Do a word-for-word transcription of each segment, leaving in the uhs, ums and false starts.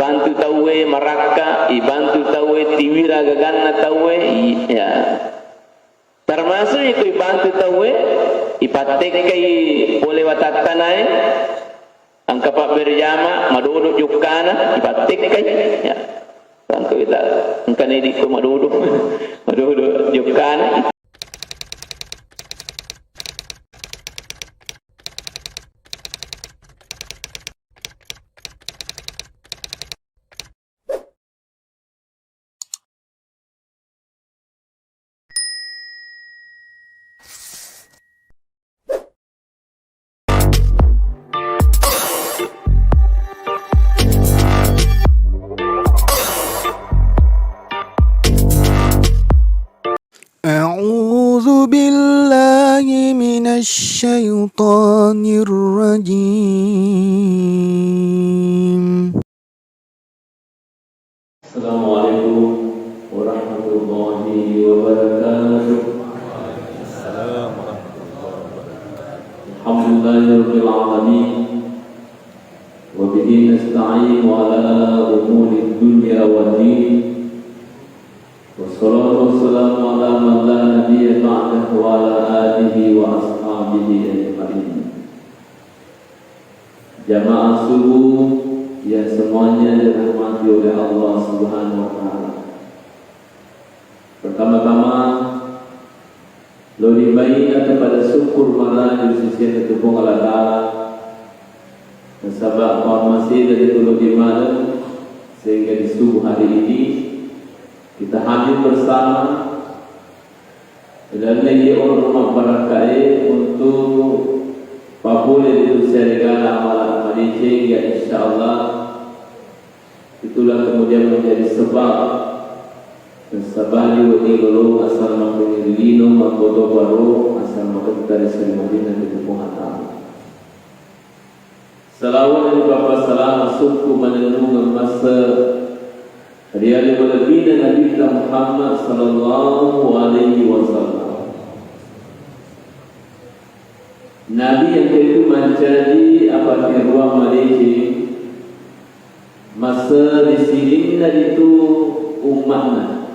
Ibantu tauwe marakka, ibantu tauwe tiwira gaganna tauwe, i-, ya. Termasuk iko ibantu tauwe, ipattekkai pole watattanae, engka pabbere jama, madodo jokkana, ipattekkai. Ya. Engka kita, engka nedi ko madodo, madodo jokkana. أعوذ بالله من الشيطان الرجيم. السلام عليكم ورحمة الله وبركاته. الحمد لله رب العالمين، وبه نستعين على أمور الدنيا والدين، والصلاة والسلام على من لا نبي بعده وعلى آله وأصحابه أجمعين. Jamaah subuh yang semuanya dirahmati oleh Allah Subhanahu wa Ta'ala. Pertama-tama, lao ri bainna kepada syukur maraju sisianna tu Puang Allah Ta'ala. Nasaba pammaseda di tulo di malam sehingga di subuh hari ini kita hadir bersama Lalenna iye onrong mabbarakkae untuk papole ri tu siaregana amala madeceng, ya, insyaallah itulah kemudian menjadi sebab nasabari wedding lolo asal makkuniri lino, makkotoparo asal maketta ri salimarinna ri Puang Allah Ta'ala. Salawat dan pappasalama sukku manennungeng masse ri ale malebbina Nabitta Muhammad sallallahu alaihi wasallam. Nabi yang tentu mancaji apatteruang madeceng masse ri sininna ritu ummatna,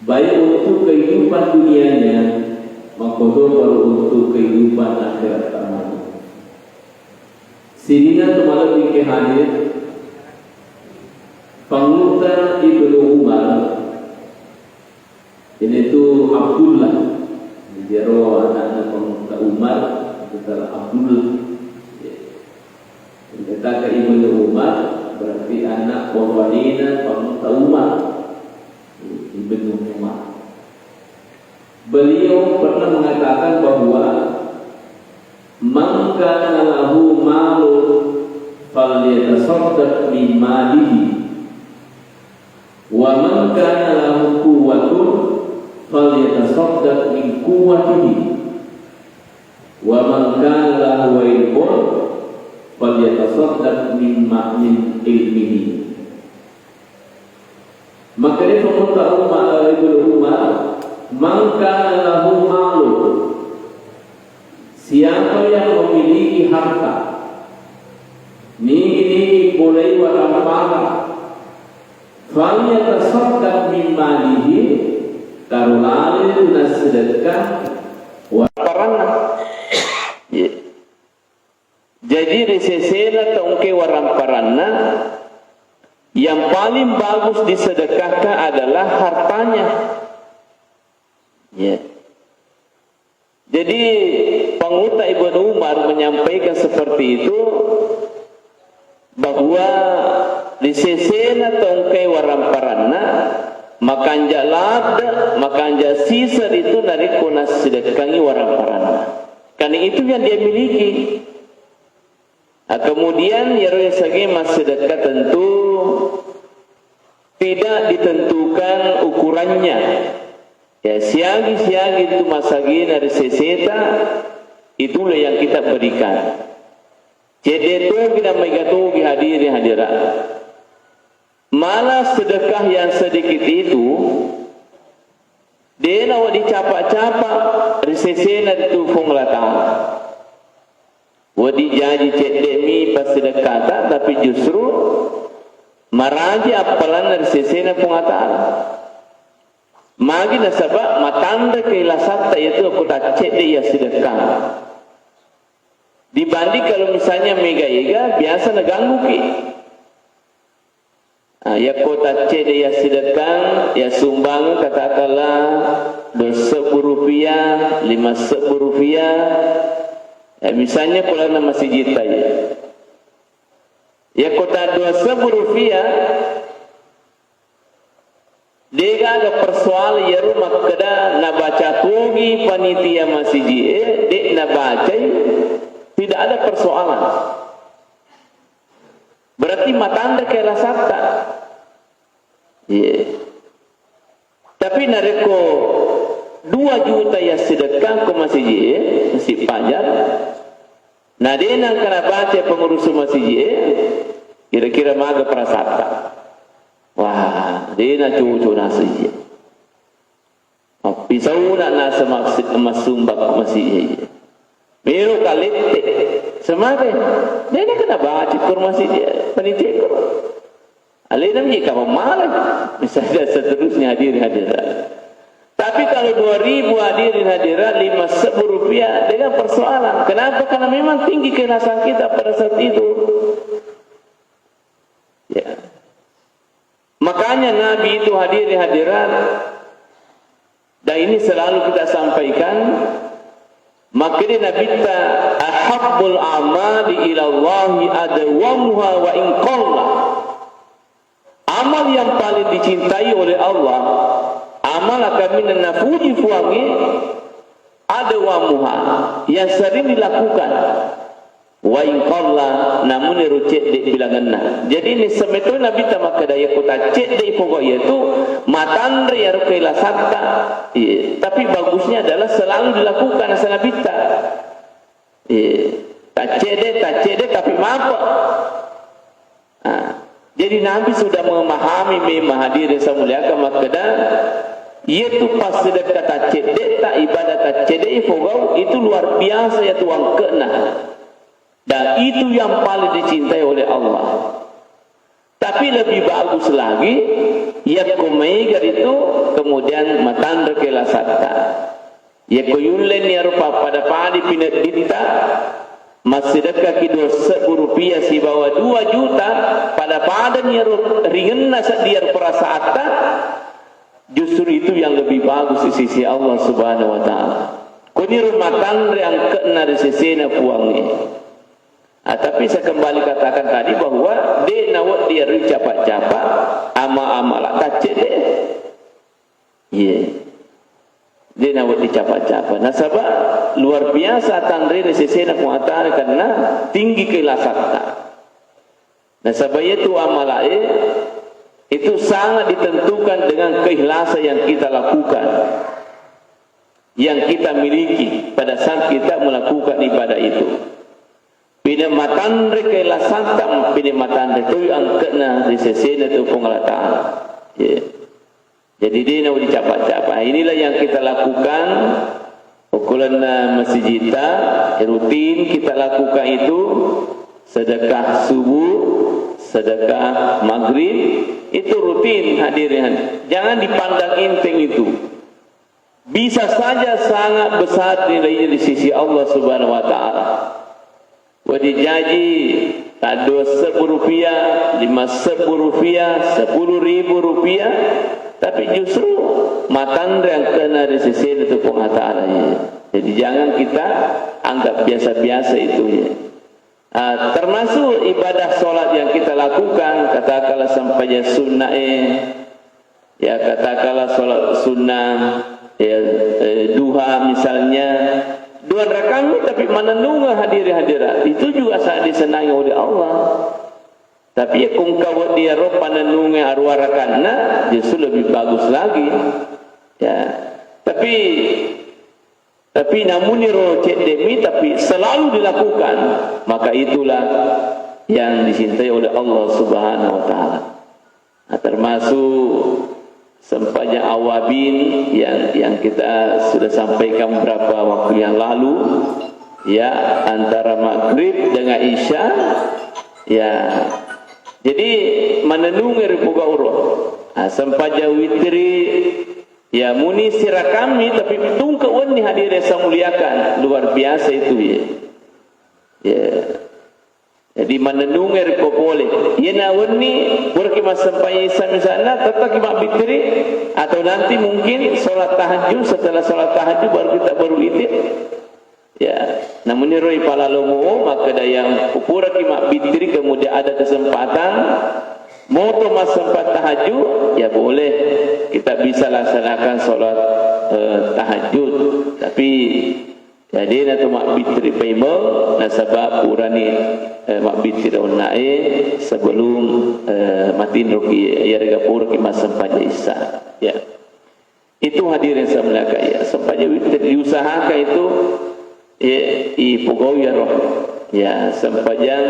baik untuk kehidupan dunianya makkotoparo untuk kehidupan akhirat tamatu. Sininna tu malebbi ke hadir, Pangulutta Ibnu Umar, iyanatu Abdullah. Jadi, ero anakna Pangulutta Umar, itu adalah Abdullah. Jadi, kata Ibnu Umar, berarti anak wawanena Pangulutta Umar. Ibnu Umar. Beliau pernah mengatakan bahwa, "Man kana lahu malun falyatasaddaq min malihi, wa man kana lahu quwwatun falyatasaddaq min quwwatihi, wa man kana lahu ilmun falyatasaddaq min ma-, min ilmihi." Makkeda Pangulutta Umar, Ibnu Umar, "Man kana lahu malun," siapa yang memiliki harta, nigi-nigi polei warampara, "falyatasaddaq min malihi," taro laleng tu nassedekka waramparanna. Iya. Jadi, ri sesena tau engkae waramparanna, yang paling bagus disedekahkan adalah hartanya. Ya. Jadi, Pangulutta Ibnu Umar menyampaikan seperti itu, bahwa ri sesena tau engkae waramparanna, makanja ladde, makanja sisa ritu narekko nassedekkangi waramparanna. Karena itu yang dia miliki. Nah, kemudian, iyaro yasengnge massedekka tentu tidak ditentukan ukurannya. Ya, siagi-siagi itu masagina ri seseta, itulah yang kita berikan. Cedde togi na mega togi hadirin hadirat. Malah sedekah yang sedikit itu, de nawedding capa-capa ri sesena ritu Puang Allah Ta'ala. Wedding jaji cedde'mi passedekkata, tapi justru Maraji appalanna ri sesena Puang Allah Ta'ala. Magi nasaba matanre kailasatta, yaitu ko taccedde iya sidekkang. Dibanding kalau misalnya mega-ega, biasa nagangguki. Ah, yakko taccedde iya sidekkang, iya sumbang katakanlah dua sebbu rupiah, lima sebbu rupiah, ya, misalnya pulana masijita ya. Yakko ta dua sebbu rupiah, degaga persoal iyaro makkeda nabaca togi panitia masiji'e, de' nabacai, tidak ada persoalan. Berarti matanre kailasatta. Iya. Tapi narekko dua juta iya sidekkang ko masiji e, Masjid Fajar, na de' nengka nabaca pengurus masiji e, kira-kira maga perasatta? Wah, de' nacoco naseng iya. Mappisauna naseng mas-, massumbang masiji e. Melo kalette, semate, de' nengka nabaca ko masiji e, panitia ko. Alena mi kapang malai. Misalnya seterusnya, hadirin hadirat. Tapi kalau dua ribu, hadirin hadirat, lima sebbu rupiah, dengan persoalan. Kenapa? Karena memang tinggi kailasan kita pada saat itu. Ya. Makanya Nabi itu, hadirin hadirat, dan ini selalu kita sampaikan, makkeda Nabitta, "Ahabbul a'mali ilallahi adwamuha wa in qalla." Amal yang paling dicintai oleh Allah, amal kaminang napuji Puangnge, adwamuha, yang sering dilakukan. Wa in qalla, namun ero cedde bilangenna. Jadi, ini semeto Nabitta makkeda, yakko taccedde pokok iyatu, matanre iyaro kailasatta. Iya. Tapi bagusnya adalah selalu dilakukan, asa Nabitta. Iya. Taccedde, taccedde, tapi mape. Nah, jadi Nabi sudah memahami memang, hadirin saya muliakan, makkeda, iyatu passedekka tacceddetta, ibadah taccedde pogau, itu luar biasa iyatu angke'na. Dan itu yang paling dicintai oleh Allah. Tapi lebih bagus lagi, yakko maega ritu, kemudian matanre kailasatta. Yakko yulleni iyaro pappada-pada pinedditta, massidekkaki dua sebbu rupiah sibawa dua juta, pada-padani iyaro ringenna seddi iyaro perasaatta, justru itu yang lebih bagus di sisi Allah Subhanahu wa Ta'ala. Koniro matanre angke'na ri sesena Puangnge. Ah, tapi saya kembali katakan tadi bahwa de' nawedding iyaro capa-capa ama-amala taccedde. Iya. De' nawedding capa-capa. Nasaba luar biasa tanrena sesena Puang Allah Ta'ala karena tinggi kailasatta. Nasaba iyatu amalae itu sangat ditentukan dengan keikhlasan yang kita lakukan, yang kita miliki pada saat kita melakukan ibadah itu. Pina matanre kailasatta, pina matanre toi angke'na ri sesena tu Puang Allah Ta'ala. Iya. Jadi, de' nawedding capa-capa. Inilah yang kita lakukan, ukuranna masijita, rutin kita lakukan itu, sedekah subuh, sedekah maghrib, itu rutin, hadirin. Jangan dipandang enteng itu. Bisa saja sangat besar nilainya di sisi Allah Subhanahu wa Ta'ala. Wedding jaji ta dua sebbu rupiah, lima sebbu rupiah, sepuluh ribu rupiah, tapi justru matanre angke'na ri sesena tu Puang Allah Ta'ala. Jadi jangan kita anggap biasa-biasa itu, ya. Ah, termasuk ibadah sholat yang kita lakukan, katakanlah sempajang sunnah, eh, ya, katakanlah sholat sunnah, ya, eh, duha misalnya, dua rakaat tapi manennungeng, hadirin hadirat, itu juga sangat disenangi oleh Allah. Tapi yakko engka wedding iyaro panennungeng aruwa rakaatna, justru lebih bagus lagi. Ya. Tapi, tapi namuniro cedde'mi, tapi selalu dilakukan, maka itulah yang dicintai oleh Allah Subhanahu wa Ta'ala. Nah, termasuk sempajang awabin yang, yang kita sudah sampaikan beberapa waktu yang lalu, ya, antara maghrib dengan isya, ya, Jadi, manennungnge ri pogau ro. Ah, sempajang witri, ya, muni sirakammi, tapi tungke wenni, hadirin saya muliakan. Luar biasa itu, ya. Ya. Jadi, manennungnge ri popole. Iyena wenni, puraki massempajang isya misalna, tettaki mabbittiri, atau nanti mungkin sholat tahajud, setelah sholat tahajud baru kita berwitir. Ya, namuniro ipalalomo, makkeda yang puraki mabbittiri, kemudian ada kesempatan, moto massempajang tahajud, ya boleh, kita bisa laksanakan sholat, eh, tahajud. Tapi, ya, de'na tu mabbittiri paimeng, nasaba purani, eh, mabbittiri onnae sebelum, eh, matinroki, iyarega puraki massempajang isya. Ya. Itu, hadirin saya muliakan, ya, sempajang witir diusahakan itu, ya, ipogau iyaro. Ya, sempajang,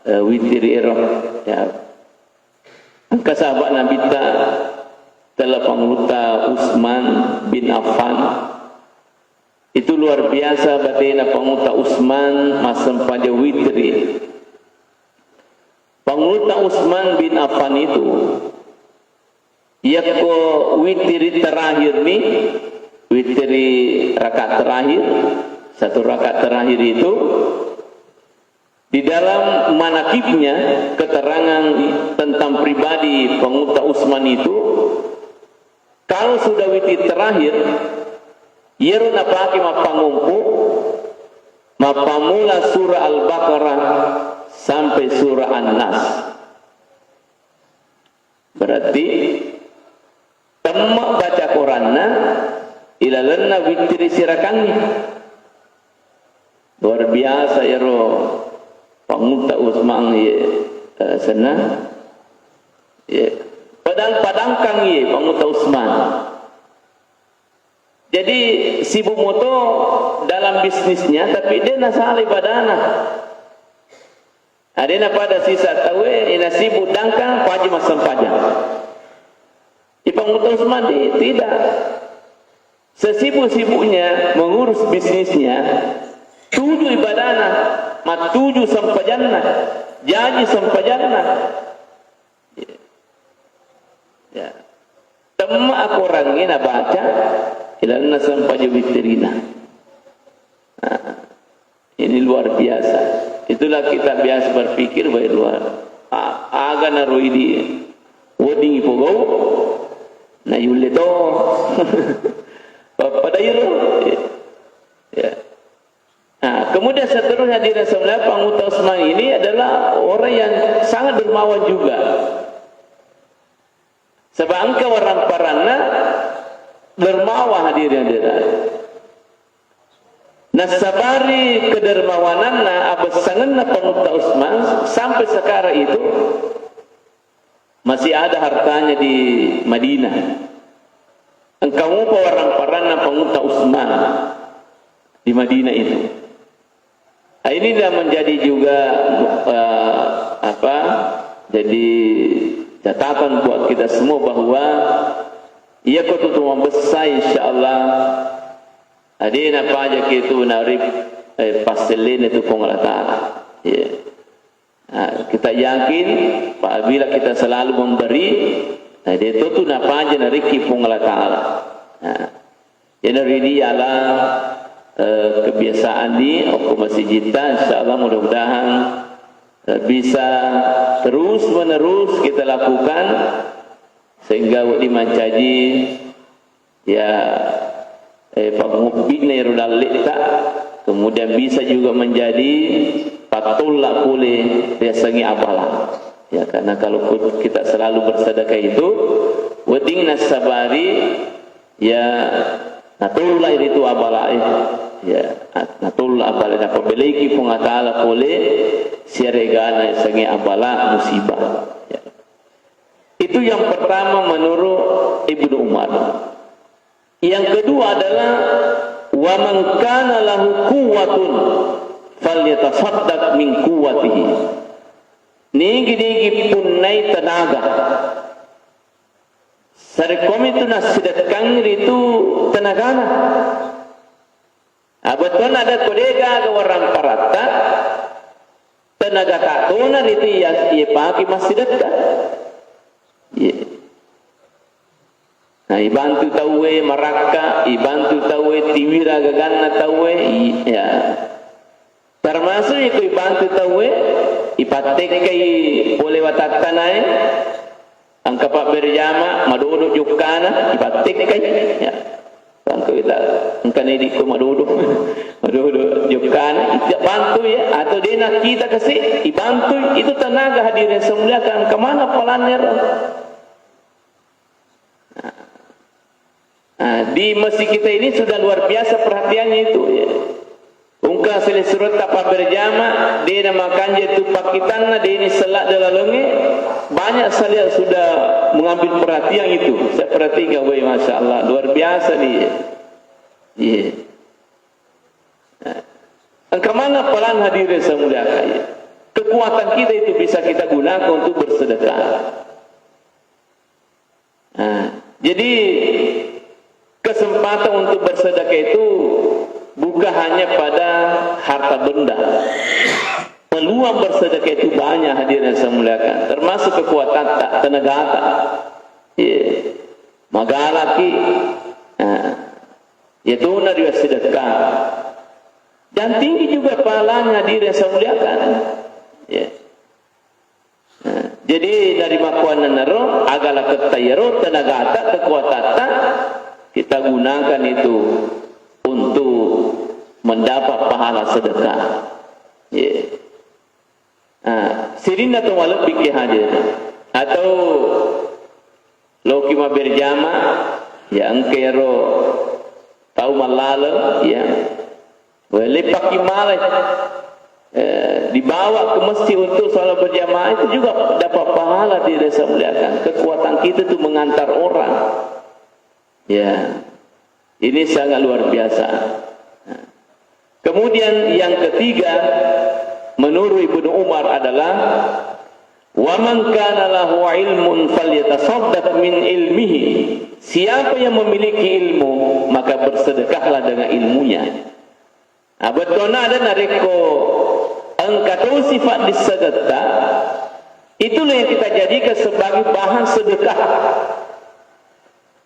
eh, witir iyaro. Ya. Engka sahabat Nabitta, tella Pangulutta Utsman bin Affan. Itu luar biasa batena Pangulutta Utsman massempajang witri. Pangulutta Utsman bin Affan itu, yakko witiri terakhir ni, witiri rakaat terakhir, satu rakaat terakhir itu, di dalam manakibnya, keterangan tentang pribadi Pangulutta Utsman itu, kalau sudah witiri terakhir, iyaro napake mappangompo, mappammula surah Al-Baqarah sampai surah An-Nas. Berarti temme baca Quranna ilalenna witiri sirakangngi. Luar biasa iyaro Pangulutta Utsman, ye, eh, senna. Ye. Padang-padangkang ye Pangulutta Utsman. Jadi, sibuk moto dalam bisnisnya, tapi de' nasala ibadana. Adena pada sisa taue, ina sibuk dangkang, paji massempajang. Ipangutang semandi, tidak. Sesibuk-sibuknya mengurus bisnisnya, tuju ibadana, matuju sempajanna, jaji sempajanna. Ya. Temma akorangnge nabaca, ilalenna sempajang wittirina. Nah, ini luar biasa. Itulah kita biasa berpikir, wah, luar. A-, aga naro idi wedding ipogau, na yulle to. Pa-, pada iro. Ya. Nah, kemudian seterusnya, hadirin sekalian, Pangutang Usman ini adalah orang yang sangat dermawan juga. Sebab engka warang paranna dermawan, hadirin hadirat. Nassabari kedermawananna, abessangenna Pangutang Usman sampai sekarang itu, masih ada hartanya di Madinah. Engka mopa warang paranna Pangutang Usman di Madinah itu. Nah, inilah menjadi juga, eh, apa, jadi catatan buat kita semua bahwa iya ko tutu mabessa, insyaallah, adena pajaki tu narip, eh, passellena tu Puang Allah Taala. Iya. Nah, kita yakin, apabila kita selalu memberi, nah, de' to tu napaja narekki Puang Allah Taala. Nah, jadi ridi ala, eh, kebiasaan di okko masijitta, insyaallah, mudah-mudahan, eh, bisa terus-menerus kita lakukan sehingga wedding mancaji ya, eh, pangngobbi'na ero dalle'ta, kemudian bisa juga menjadi pattolla pole riasengnge abala. Ya, karena kalau ku-, kita selalu bersedekah itu, wedding nassabari, ya, natolla ritu abalae, ya, natolla abala, napabelaiki Puang Allah Taala pole siaregana yasengnge abala musibah. Ya. Itu yang pertama menurut Ibnu Umar. Yang kedua adalah, "Wa man kana lahu quwwatun falyatasaddaq min quwwatihi." Nigi-nigi punnai tenaga, sarekkomi tu nassidekkangngi ritu tenagana. Abettuanna ada ko degaga warang paratta, Tenaga tattona ritu iya, iya pake massidekka. Iya. Nah, ibantu tauwe marakka, ibantu tauwe tiwira gaganna tauwe, iya. Termasuk iko ibantu tauwe, ipattekkai pole watattanae, engka pabberjama, madodo jokkana, ipattekkai. Ya. Bangko kita, engka nedi ko madodo, madodo jokkana, ita bantu ya, atau de nakkita kasi, ibantu, itu tenaga hadirin semuliakan, kemana pelannya? Nah, di masjid kita ini sudah luar biasa perhatiannya itu, ya. Ungka sele suretta pabberjama, de na makanja tu pakkitanna, de ni sella dalalengnge, banyak saja sudah mengambil perhatian itu. Saya perhatikan, woi, Masya Allah, luar biasa nih. Iya. Nah, engka mana pelan hadirin saya muliakan, ya. Kekuatan kita itu bisa kita gunakan untuk bersedekah. Nah, jadi kesempatan untuk bersedekah itu bukan hanya pada harta benda. Peluang bersedekah itu banyak, hadirin yang saya muliakan, termasuk kekuatan tak, tenaga tak. Iya. Magalaki. Nah, ya tu nari sedekah. Dan tinggi juga pahalanya, hadirin yang saya muliakan. Ya. Nah, jadi dari makkuannanaro, agalaketta iyaro, tenagata, kekuatatta, kita gunakan itu untuk mendapat pahala sedekah. Ya. Nah, sininna to malebbi ki hadir. Atau loki maberjama, ya engka iyaro tau mallaleng, ya. Wah, leppaki malai, eh, dibawa ke masjid untuk salat berjamaah, itu juga dapat pahala di desa muliakan. Kekuatan kita itu mengantar orang. Ya, ini sangat luar biasa. Kemudian yang ketiga, menurut Ibnu Umar adalah, "Wa man kana lahu ilmun falyatasaddaq min ilmihi." Siapa yang memiliki ilmu, maka bersedekahlah dengan ilmunya. Nah, bettuanna ada narekko engka to sifat dissegetta, itulah yang kita jadikan sebagai bahan sedekah.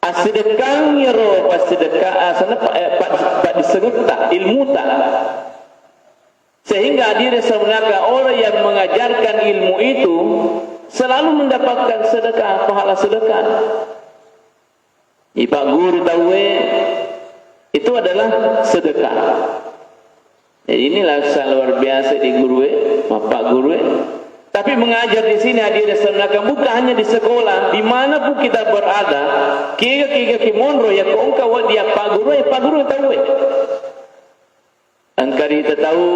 Assidekang iyaro passidekka-, asenna pa-, eh, pa-, paddissengetta, ilmuta. Sehingga hadirin semuanya, orang yang mengajarkan ilmu itu selalu mendapatkan sedekah, pahala sedekah. Ipagguru tauwe itu adalah sedekah. Jadi inilah sangat luar biasa di gurue, mappaggurue. Tapi mengajar di sini, hadirin semuanya, bukan hanya di sekolah, dimanapun kita berada, kiga-kiga kimonro, ya ko engka wa dia pagguru, ya pagguru tauwe. Engka rita tau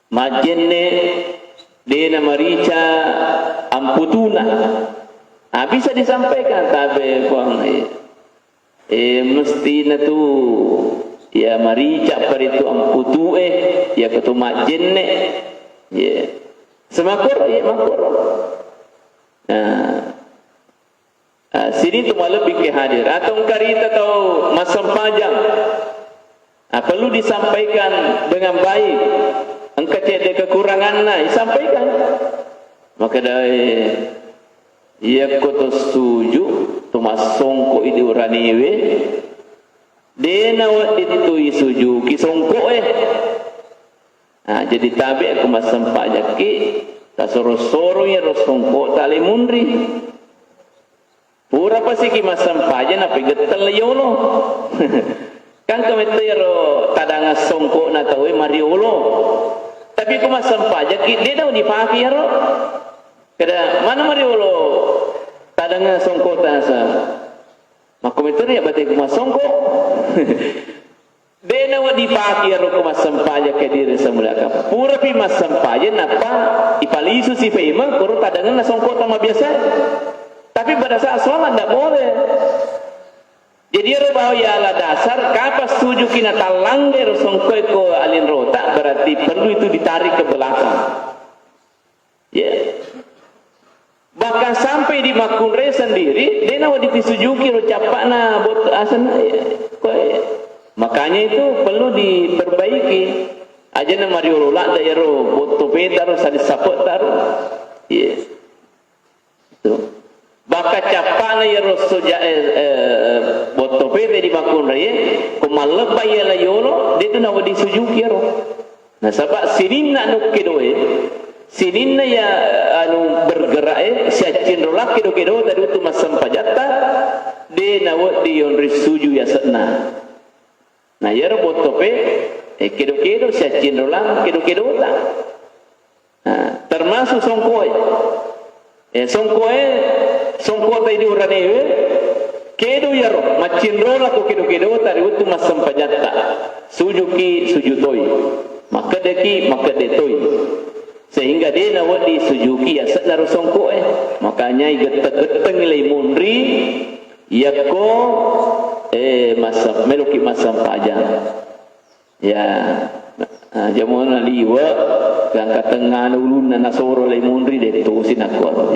majjenne, dena marica amputuna. Ah, bisa disampaikan, tabe, Puang, eh. Eh, mestina tu, ya, marica paritu amputu, eh, ya, ketu majjenne. Ya. Semakoro, ya, makoro. Nah, ah, sini tu malebbi ke hadir. Atau engka rita tau massempajang. Ah, perlu disampaikan dengan baik. Engka cedde kekuranganna, disampaikan. Maka dari, iya ko to suju, to massongko idi uraniwe. Dena wedding tu isujuki songko e. Nah, jadi tabe ko massempajakki, tasoro-soro iyaro songko tale munri. Pura pasiki massempaja, napegetteng le yolo. Kan ko metto iyaro tadangan songkokna tauwe mariolo. Tapi ko massempajakki, de dau dipake iyaro. Kada mana mariolo tadangan songkokta sa. Makko metto ri abate ko massongko. De nawa dipake iyaro ko massempaja ke diri semulaka. Purapi massempaja, nappa ipalisu si paimeng, koro tadangenna songkota mabiasa. Tapi pada saat sholat ndak boleh. Jadi iyaro bawa ya ala dasar, kapan sujuki natallangga ro songkoe ko alinrota, berarti perlu itu ditarik ke belakang. Ya. Bahkan sampai di makkunrai sendiri, de nawa dipisujuki ro cappana bot-, asenna, ya. Koe. Makanya itu perlu diperbaiki. Aja na mariolo ladde iyaro botto peta ro, sali sapetta ro. Iya. Itu. Baka cappana iyaro soja, eh, eh, botto peta di makkunrai, ko mallebba iya la yolo, de tu nawedding sujuki iyaro. Nasaba sininna nukkedoe, sininna ya, eh, anu bergerak e, siaccinrolang kedo-kedo tadi untuk massempajatta, de nawedding yonri suju yase'na. Nah, iyaro botto pe, eh, kedo-kedo siaccinrolang kedo-kedota. Nah, termasuk songkoe. Eh, songkoe, songkota idi uranewe, kedo iyaro, maccinrola ko kedo-kedota ri wettu massempajatta. Sujuki, suju toi. Makkedeki, makkedde toi. Sehingga de nawedding sujuki yase'na ro songkoe. Makanya igetteng-getteng lei munri, yakko, eh, massa-, meloki massempajang. Ya, ah, jamona liwe, gangka tengngana ulunna nasoro lei munri, de tosi nakkuaro.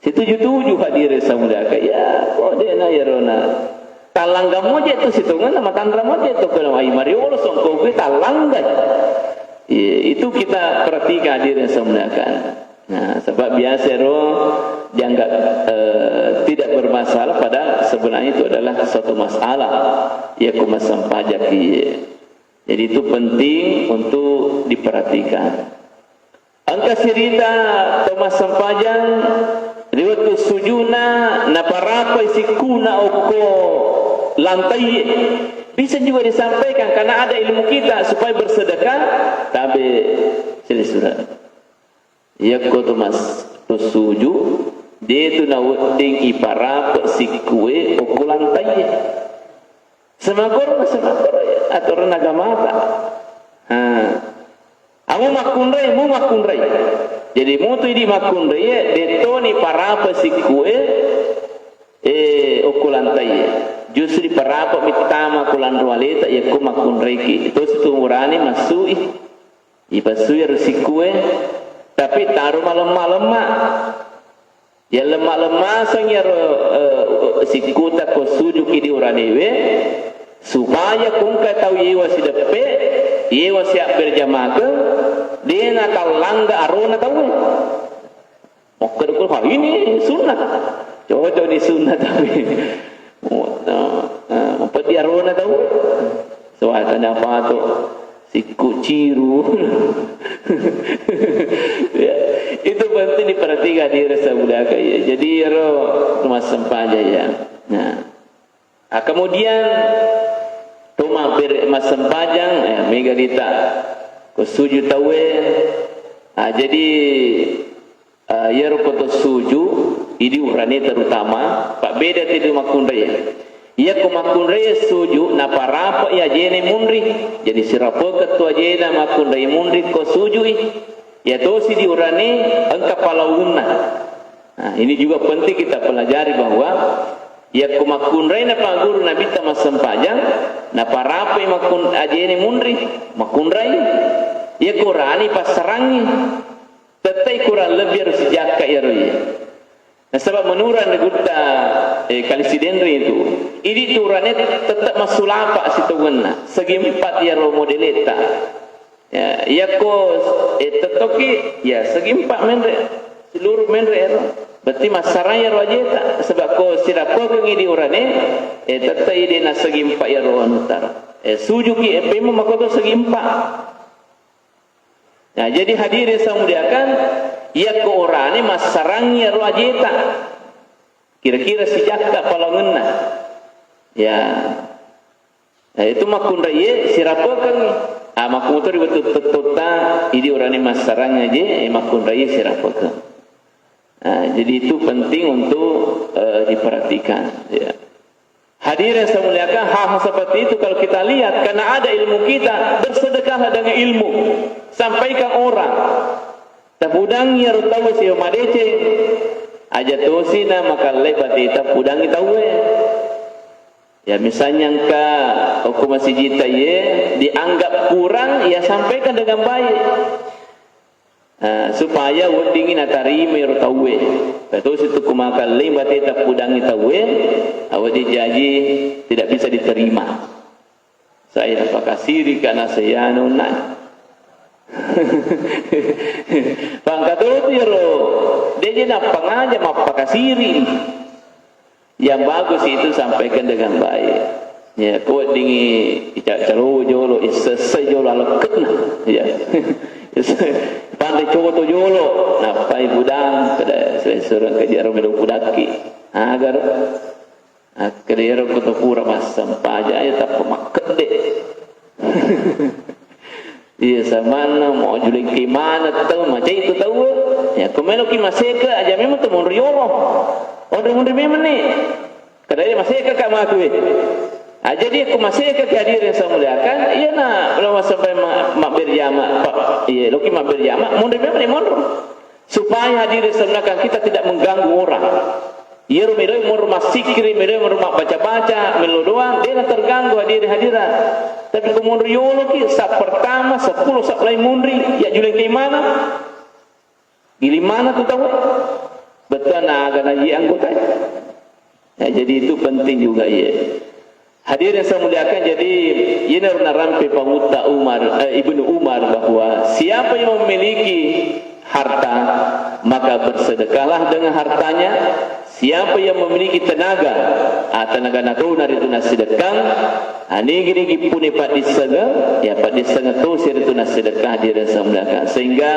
Situju-tuju hadirin samuliakan. Ya, kok de na iyarona. Tallangga moje tu sitongenna, matanra moje tu, kalau ai mariolo songko kui tallangga. Iya, itu kita perhatikan hadirin samuliakan. Nah, sebab biasa ro dianggap, eh, tidak bermasalah, padahal sebenarnya itu adalah suatu masalah. Ya, ku massempajang ki. Jadi itu penting untuk diperhatikan. Engka sirita to massempajang ri wettu sujuna naparapai sikkuna okko lantai. Bisa juga disampaikan karena ada ilmu kita supaya bersedekah tabe silessureng. Yakko to mas-, to suju, de tu nawedding iparape sikkue okko lantaie. Semakkoro, semakkoro ya, aturan agamata. Ha. Amo makkunrai, mu makkunrai. Jadi mutu idi makkunrai, de toni parape sikkue, eh, okko lantaie. Justru parape mittama ko lanro aleta, yakko makkunraiki. Itu situ urani massui. Ipassui ro sikkue, tapi taro malemma-lemma. Yallemma-lemmaseng iyaro, eh, sikkuta ko sujuki di uranewe, supaya ko engka tau yewa sideppe, yewa siabberjamakeng, de natallangga arona tauwe. Makkeda ko, "Ha, ini sunnah." Cocok di sunnah tapi. Mau, eh, eh, mapeddi arona tau. Soalnya apa tu? Sikku ciru. Ya, itu penting diperhatikan di rasa budaya ya. Jadi ro rumah sempajang ya. Nah. Ah, kemudian to mabbere-, massempajang, eh, mega dita ko suju tauwe. Ah, jadi, ah, iyaro ko to suju, idi urane terutama, pabbeda teddu makkunrai. Iya ko makkunrai suju, naparape i ajene munri. Jadi sirapeke tu ajena makkunrai munri ko sujui. Iya tosi di urane engka palaungenna. Nah, ini juga penting kita pelajari bahwa yakko makkunrai na paguru Nabitta massempajang, naparapai makkun-, ajene munri, makkunrai. Yakko rani passarangi, tettai kurang lebih harus sijakka iyaro iya. Nasaba menurut anre gutta, eh, kali sidenri itu, idi tu urane tetap massulapa sitongenna, segi empat iyaro modeletta. Ya, yakko, eh, tettoki, ya, segi empat menre, seluruh menre ero. Berarti massarang iyaro ajeta, sebab ko sirapokengi di urane, eh, tette ide na segi empat iyaro anutara. Eh, sujuki, eh, pemmo makoto segi empat. Nah, jadi hadirin saya muliakan, yakko orane massarang iyaro ajeta. Kira-kira sijakka palaungenna. Ya. Nah, itu makkunraiye sirapekengngi. Ah, makkumoto ri wettu tettotta, idi urane massarang aje, eh, makkunraiye sirapekeng. Nah, jadi itu penting untuk, eh, diperhatikan, ya. Hadirin saya muliakan, hal-hal seperti itu kalau kita lihat, karena ada ilmu kita, bersedekahlah dengan ilmu, sampaikan orang. Tapudang iyaro tauwe siwa madeceng, aja tosi na makallai bateta pudangi tauwe. Ya, misalnya engka okko masijita ye dianggap kurang, ya sampaikan dengan baik. Eh, supaya weddingngi natarima ero tauwe. Petosi tu ko makallai bateta pudangi tauwe, awedding jaji tidak bisa diterima. Saya pakasiri kana sayana unna. Pangkatotu iyaro, deje nappangaja mappakasiri. Yang bagus itu sampaikan dengan baik. Ya, ko weddingi ica-, calo jolo, issesse jolo alekke'na. Ya. Panre coto jolo, nappai budang, pada sesuai kerja ro melo budakki. Agar Akkeda iyaro ko to pura massempaja, iya tappa makkedde. Iya, samanna mau julengke maneng tau, macai tu tau. Ya, ko meloki maseke, aja memang tu monro yolo. Onro monro memang ni. Kada iya maseke ka matu, eh. Ah, jadi ko maseke ke hadirin saya muliakan, iya na, belum sampai ma-, mabbere jama, Pak. Iya, loki mabbere jama, monro memang ni monro. Supaya hadirin saya muliakan, kita tidak mengganggu orang. Iyaro meloi monro massikkiri, meloi monro mabbaca-baca, melo doang, dena terganggu hadirin hadirat. Tapi ko monro yoloki, sa pertama, sepuluh sa lain monri, ya juleng ke mana? Giling mana tu tau? Betul na aga na iya anggota. Ya, jadi itu penting juga, iya. Hadirin saya muliakan, jadi ini narampe pamutta Umar, eh, Ibnu Umar, bahwa siapa yang memiliki harta, maka bersedekahlah dengan hartanya. Siapa yang memiliki tenaga, ah, tenaga natona ritu nassedekang, ah, nigi-nigi pune paddissengeng, ya paddissengeng tosi ritu nassedekah, hadirin saya muliakan. Sehingga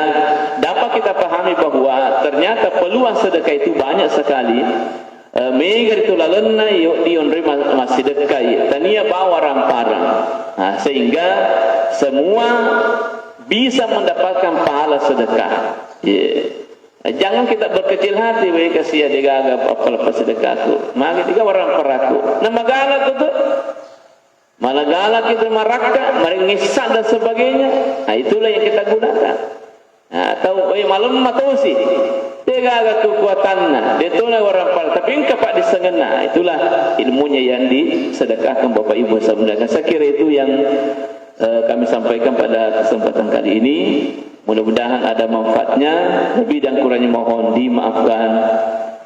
dapat kita pahami bahwa ternyata peluang sedekah itu banyak sekali. Eh, mega ritu lalenna yo dionroi ma-, massedekkai, tania bawa ramparang. Nah, sehingga semua bisa mendapatkan pahala sedekah. Iya. Jangan kita berkecil hati, weh, kasihan degaga apa-apa sedekahku. Magi tiga orang peraku. Nah, magala tu. Malah galak itu, marakka, maringissa dan sebagainya. Nah, itulah yang kita gunakan. Nah, atau, eh, malemma tosi. Degaga kekuatanna, detona orang pal, tapi engka paddissengenna. Nah, itulah ilmunya yang disedekahkan Bapak Ibu saya muliakan. Saya kira itu yang, eh, kami sampaikan pada kesempatan kali ini. Mudah-mudahan ada manfaatnya. Lebih dan kurangnya mohon dimaafkan.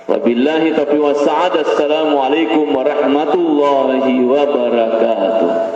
Wabillahi taufiq was sa'adah. Assalamualaikum warahmatullahi wabarakatuh.